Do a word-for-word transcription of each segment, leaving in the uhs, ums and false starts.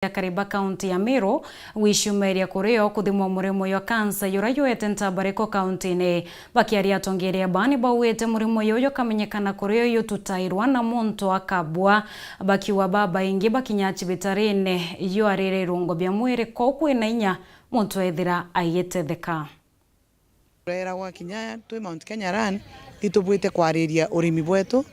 akari ba kaunti ya Meru gwiciumiria kuri o kuthimwa murimo jwa kansa jura jwete ntabariko kauntiine. Bakiaria atongeria baa ni bauite murimo juju jukamenyekana kuri o jututairwa na muntu akabua, bakiuga babaingi bakinya cibitarine jwarire irungo bia mwiri kou kwina inya muntu ethira agitetheka. Tureragwa kinya twi Mount Kenya Run, itubwite kwariria urimi bwetu,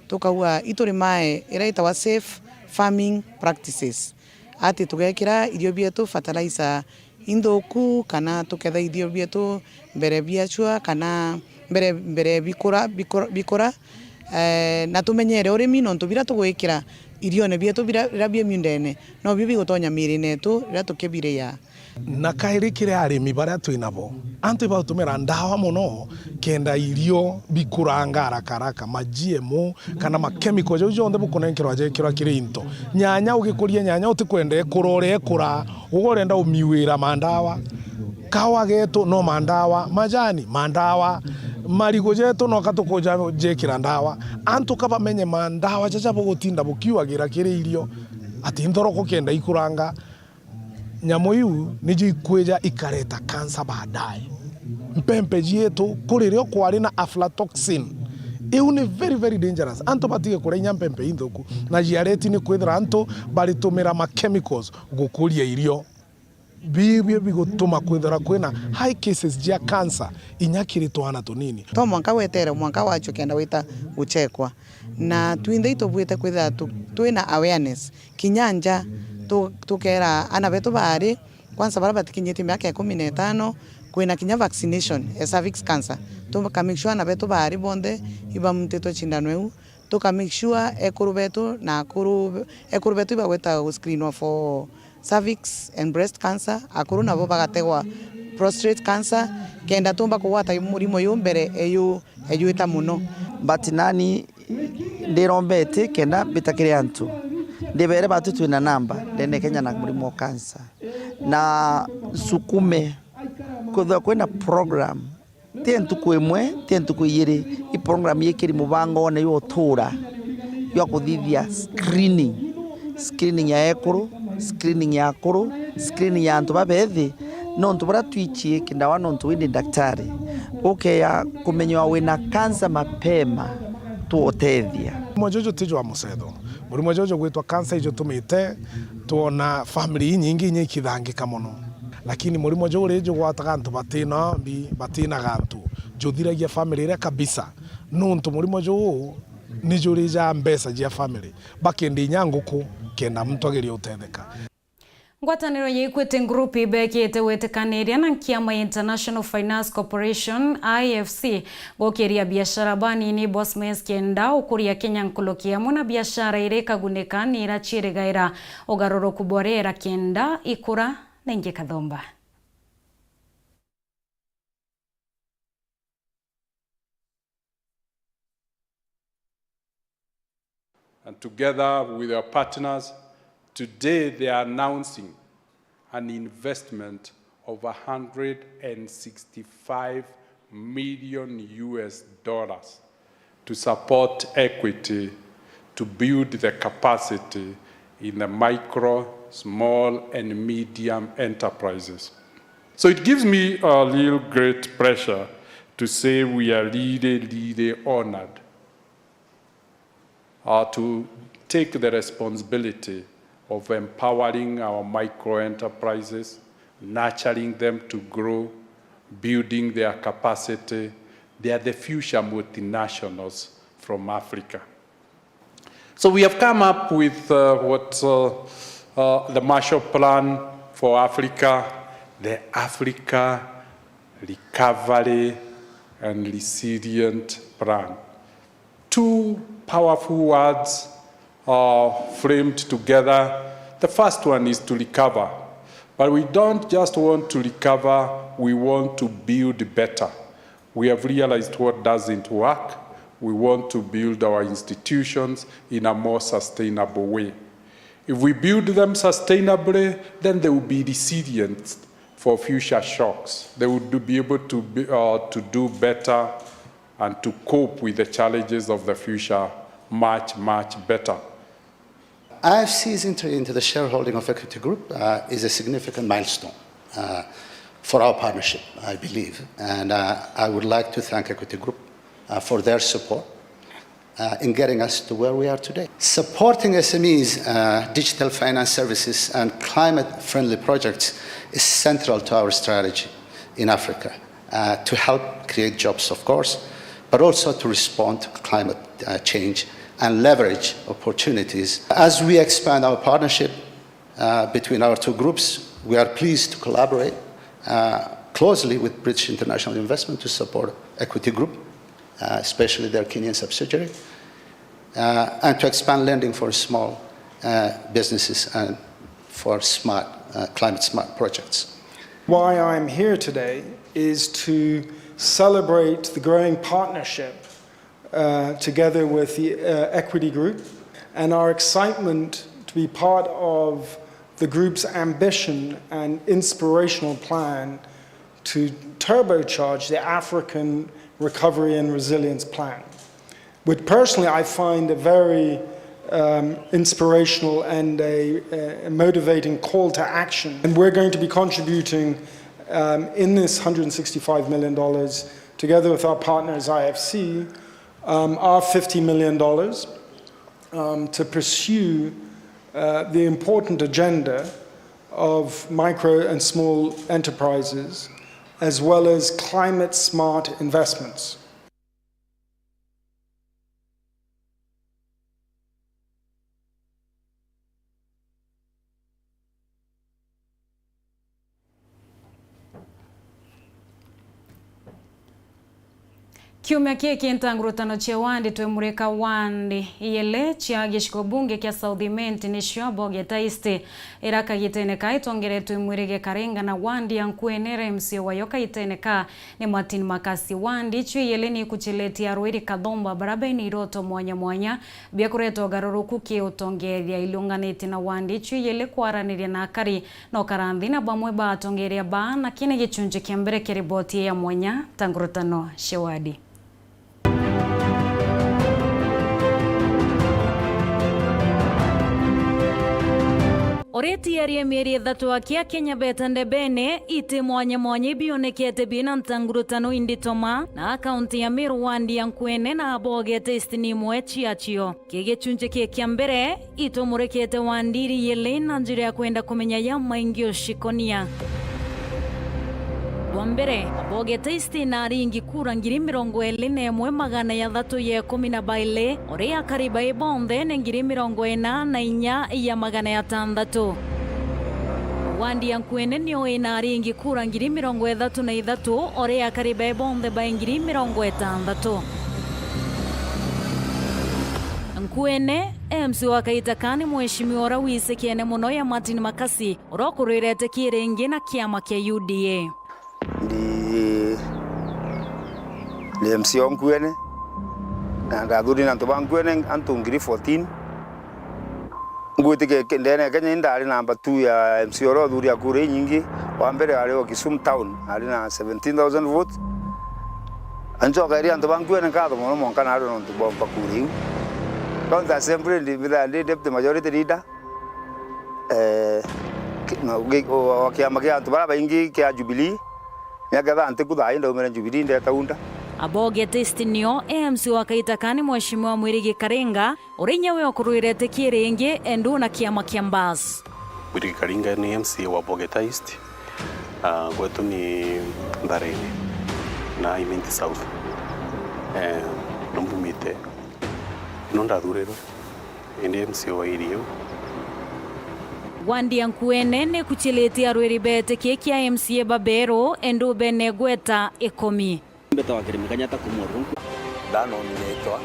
tukauga iturimae iria itagwa safe farming practices. Ati tugekira irio bietu fertilizer inthuku, kana tuketha irio bietu mbere biacua, kana mbere, mbere bikura, bikura, bikura, eh, na tumenyere urimi, nontu biria tugwikira irione bietu biria, biria bi miundene, nobio bigutonya miirine yetu riria tukibiria. Na kairi kiri arimi baria twinabo, antu ibautumira ndawa mono kenda irio bikuranga haraka haraka, ma G M O kana ma chemical jau jonthe bukunenkerwa jekirwa kiri into. Nyanya, ugikuria nyanya utikwenda ikura uria ikura, uga urenda umiwira mandawa. Kawa getu no mandawa, majani mandawa, marigu jetu no katukuja jekira ndawa. Antu kabamenye mandawa jaja bugutinda bukiuagira kiri irio, ati nthoroko kenda ikuranga. Nyamu iu nijo ikwija ikareta kansa baadaye. Mpempe jietu, kuri rio kwari na aflatoxin. Iu ni very, very dangerous. Antu batige kuria inya mpempe inthuku. Na jiareti ni kwithira antu baritumira ma chemicals gukuria irio. Bibio bigutuma kwithira kwina high cases jia kansa inya kiri twana tunini. To mwanka wetere mwanka wacio kenda wita guchekwa. Na twinthe itubwite kwithira tu-, twina awareness. Kinya nja, tu-, tukera ana betu baari, kwanza baria batikinyitie miaka ikumi na itano, kwina kinya vaccination ya cervix cancer. Tuka make sure ana betu baari bonthe ibamutitwe cindano iu. Tuka make sure ekuru betu na akuru, ekuru betu ibagweta gu screenwa for cervix and breast cancer, akuru nabo bagategwa prostate cancer, kenda tumba kugwata murimo yu mbere eyu, eyuita muno. But nani ndirombete kenda mbita kiri antu, ndibere batu twina namba ndene Kenya na murimo wa cancer, na nsukume kwithirwa kwina program, ti ntuku imwe, ti ntuku ijiri, i program yikiri mubangone jwa utura jwa kuthithia screening, screening ya ekuru, screening ya akuru, screening ya antu babethi, nontu baria twichie kindawa nontu wi ndi daktari, ukeya kumenywa wina cancer mapema, tuutethia. Murimo juju ti jwa mucetho. Murimo juju gwitwa cancer ijutumite twona family inyingi inya ikithangika mono. Lakini murimo juu ri jugwataga antu batina mbi, batina gantu, juthiragia family iria kabisa. Nuntu murimo juu ni jurija mbeca jia family. Bakendi inya nguku, kenda muntu ageria utetheka. Ngwataniro ya Equity Group ibekite gwitikaniria na nkiama ya International Finance Corporation, I F C, gukiria biashara banini Bosmes kenda ukuria Kenya nkuruki amwe na biashara iria ikagunika ni iria ciirigaira ugaruruku bwa riera kenda ikura na ingi kathomba. And together with our partners, today they are announcing an investment of a hundred and sixty-five million U S dollars to support Equity to build the capacity in the micro, small and medium enterprises. So it gives me a real great pleasure to say we are really, really honored, uh, to take the responsibility of empowering our micro enterprises, nurturing them to grow, building their capacity. They are the future multinationals from Africa. So we have come up with, uh, what, uh, uh, the Marshall Plan for Africa, the Africa Recovery and Resilient Plan. Two powerful words are framed together. The first one is to recover. But we don't just want to recover, we want to build better. We have realized what doesn't work. We want to build our institutions in a more sustainable way. If we build them sustainably, then they will be resilient for future shocks. They would be able to be, uh, to do better and to cope with the challenges of the future much, much better. I F C's entry into the shareholding of Equity Group uh, is a significant milestone uh, for our partnership, I believe. And uh, I would like to thank Equity Group uh, for their support uh, in getting us to where we are today. Supporting S M Es, uh, digital finance services, and climate friendly projects is central to our strategy in Africa uh, to help create jobs, of course, but also to respond to climate uh, change and leverage opportunities. As we expand our partnership uh, between our two groups, we are pleased to collaborate uh, closely with British International Investment to support Equity Group, uh, especially their Kenyan subsidiary, uh, and to expand lending for small uh, businesses and for smart, uh, climate smart projects. Why I'm here today is to celebrate the growing partnership uh, together with the uh, Equity Group and our excitement to be part of the group's ambition and inspirational plan to turbocharge the African Recovery and Resilience Plan, which personally I find a very um, inspirational and a, a motivating call to action. And we're going to be contributing um, in this one hundred sixty-five million dollars, together with our partners I F C, um, our fifty million dollars um, to pursue uh, the important agenda of micro and small enterprises, as well as climate smart investments. Kiumia kiki ntangurutano cia wandi twimurika wandi iyele cia gicigo bunge kia South Imenti nicio Bogeta East. Ira kagitene ka itongeretwe Mwirigi Karinga na wandi ya Nkuene, M C A wayo kagitene ka ni Martin Makasi. Wandi icio iyele ni ikuchilitie arwiri kathomba bara bena iroto mwanya mwanya bia kureta ugaruruku ki utongeria. Iliunganitie na wandi icio iyele kwaraniria na akari na ukara nthi na bamwe ba atongeria baa, na kina gichunji kia mbere kia riboti ya mwanya ta ngurutano cia wadi. Oreti yari ya mieri ithatu akia Kenya beta ndebene, iti mwanya mwanya ibionekete bina ntangurutano inditoma na akaunti ya Meru wandi ya Nkuene na Abogeta East ni imwe ciacio. Ki gichunji ki kia mbere, itumurekete wandi iri iyele na njira ya kwenda kumenya ya maingi ucikonia. Bwa mbere, Abogeta East na aringi kura ngiri mirongo iri na imwe magana jathatu ya ikumi na bairi, ori akari bai bonthe ni ngiri mirongo ina na inya ya magana jatanthatu. Wandi ya Nkuene niyo ina aringi kura ngiri mirongo ithatu na ithatu, ori akari bai bonthe bai ngiri mirongo itantatu. Nkuene, M C A wa kaita ka ni mweshimiwa ura wisikene muno ya Martin Makasi, ura ukurwirete ki ringi na kiama kia U D A. Ndi, ndi M C A o Nkuene, na ndathurire na antu ba Nkuene antu ngiri fourteen. Ngwitikia ke-, ndene ya Kenya, indari namba two ya M C A uria uthuria kura inyingi. Wa mbere ari o Kisumu Town, ari na seventeen thousand votes. Ancokeria antu ba Nkuene nkatho mono, mwanka nari nontu bwa mpa kura iu. County Assembly, ndi mbithaa ndi deputy majority leader. Eh, ki-, na ugi-, o, o kiama kia antu bara baingi kia Jubilee, miaka thirty ku thaa ii ndaumire Jubilee ndeta unda. Abogeta East nio M C A wa kaita ka ni Mweshimiwa Mwirigi Karinga, uria inya we ukurwirete ki ringi endu na kiama kia Mbas. Mwirigi Karinga ni M C A wa Bogeta East, na gwetu ni Ntharene na Imenti South. Eh, no mbumite, no ndathurirwe. Indi M C A wa area iu. Wandi ya Nkuene ni kuchilitie arwiri betikie kia M C A baberu, endu bene igweta ikumi. Mbetawa Kirimi Kanyata kuma Urungu. Ndanominitwa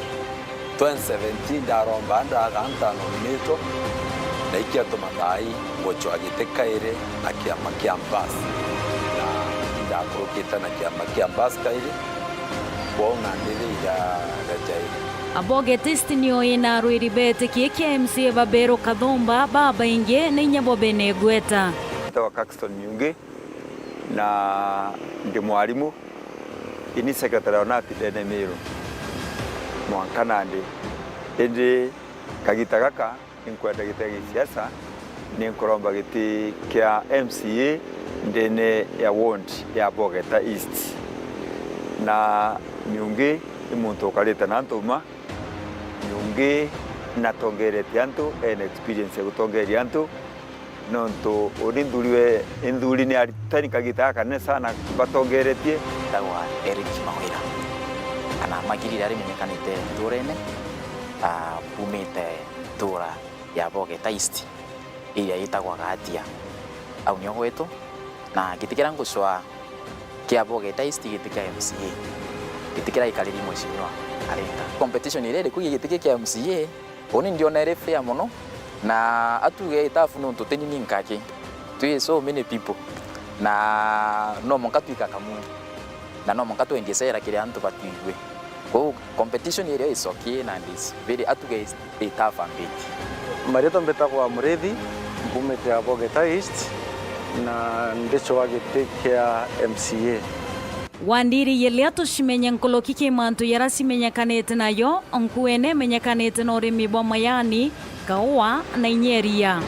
twenty seventeen, ndaromba ndaga ntanominitwa, na ikiatuma thaai ngucwa giti kairi na kiama kia Mbas, na indakurukite na kiama kia Mbas kairi. Kwou nandi riu ira-, irajairi. Abogeta East nio ina arwiri betikie kia M C A baberu kathumba babaingi na inya bo bene igweta. Ntawa Caxton Miungi na ndi mwarimu, ini secretary wa nati ndene Miru mwanka nandi. Indi kagita gaka Inkwenda giti gia gisiasa, ni nkuromba giti kia M C A ndene ya ward ya Bogeta East. Na Nyungi ni muntu ukarite na antu uma, Nyungi natongeretie antu, ena experience ya gutongeria antu, nontu uni nthuri we, nthuri ni aritani kagita gaka kanene sana batongeretie. Ndagwa Eric Mawira, kana Magirire ari menyekanite nturene, ah, bumite ntura ya Bogeta East, iria itagwa Gatia. Au nio gwetu, na giti kiria ngucwa kia Bogeta East giti kia M C A. Giti kiria ikariri mheshimiwa arenda. Competition iria iri ku giti kia M C A, uni ndiona iri fair mono, na atuge itafu nontu tini ni nkaki. Twi so many people, na no mwanka twika kamwe, na no mwanka twendie cera kiri antu batwigwe. Kwou competition iria icokie na is very, atuge is a tough a bit. Maritwa mbitagwa Murithi, mbumite Abogeta East, na ndicwa giti kia M C A. Wandiri yelia tucimenye nkuruki ki mantu yara cimenyekanite nayo, nkuene imenyekanite na urimi bwa majani, kaua na inya iria.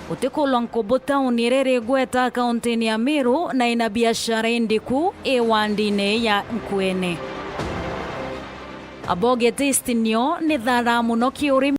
Gutikulwa nkubu tauni iria iri igweta kauntini ya Meru na ina biashara indiku i wandine ya Nkuene. Abogeta East nio ni tharaa mono ki urimi.